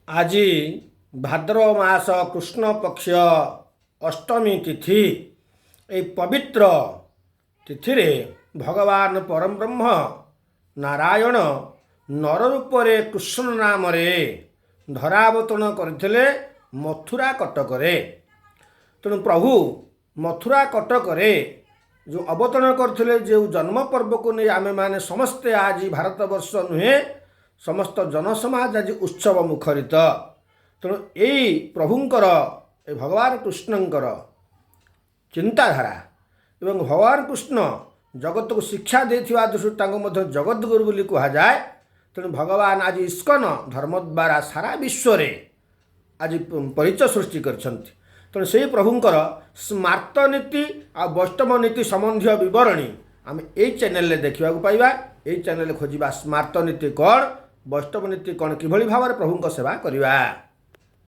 ଆଜି ଭାଦ୍ରବ ମାସ କୃଷ୍ଣ ପକ୍ଷ ଅଷ୍ଟମୀ ତିଥି। ଏହି ପବିତ୍ର ତିଥିରେ ଭଗବାନ ପରମବ୍ରହ୍ମ ନାରାୟଣ ନର ରୂପରେ କୃଷ୍ଣ ନାମରେ ଧରାବତରଣ କରିଥିଲେ ମଥୁରା କଟକରେ। ତେଣୁ ପ୍ରଭୁ ମଥୁରା କଟକରେ ଯେଉଁ ଅବତରଣ କରିଥିଲେ, ଯେଉଁ ଜନ୍ମ ପର୍ବକୁ ନେଇ ଆମେମାନେ ସମସ୍ତେ ଆଜି ଭାରତବର୍ଷ ନୁହେଁ, ସମସ୍ତ ଜନସମାଜ ଆଜି ଉତ୍ସବ ମୁଖରିତ। ତେଣୁ ଏଇ ପ୍ରଭୁଙ୍କର, ଏ ଭଗବାନ କୃଷ୍ଣଙ୍କର ଚିନ୍ତାଧାରା ଏବଂ ଭଗବାନ କୃଷ୍ଣ ଜଗତକୁ ଶିକ୍ଷା ଦେଇଥିବା ଦୃଷ୍ଟିରୁ ତାଙ୍କୁ ମଧ୍ୟ ଜଗତଗୁରୁ ବୋଲି କୁହାଯାଏ। ତେଣୁ ଭଗବାନ ଆଜି ଇସ୍କନ ଧର୍ମ ଦ୍ୱାରା ସାରା ବିଶ୍ୱରେ ଆଜି ପରିଚୟ ସୃଷ୍ଟି କରିଛନ୍ତି। ତେଣୁ ସେଇ ପ୍ରଭୁଙ୍କର ସ୍ମାର୍ତ ନୀତି ଆଉ ବୈଷ୍ଣବ ନୀତି ସମ୍ବନ୍ଧୀୟ ବିବରଣୀ ଆମେ ଏଇ ଚ୍ୟାନେଲରେ ଦେଖିବାକୁ ପାଇବା। ଏଇ ଚ୍ୟାନେଲରେ ଖୋଜିବା ସ୍ମାର୍ତ ନୀତି କ'ଣ, ବୈଷ୍ଣବ ନୀତି କ'ଣ, କିଭଳି ଭାବରେ ପ୍ରଭୁଙ୍କ ସେବା କରିବା।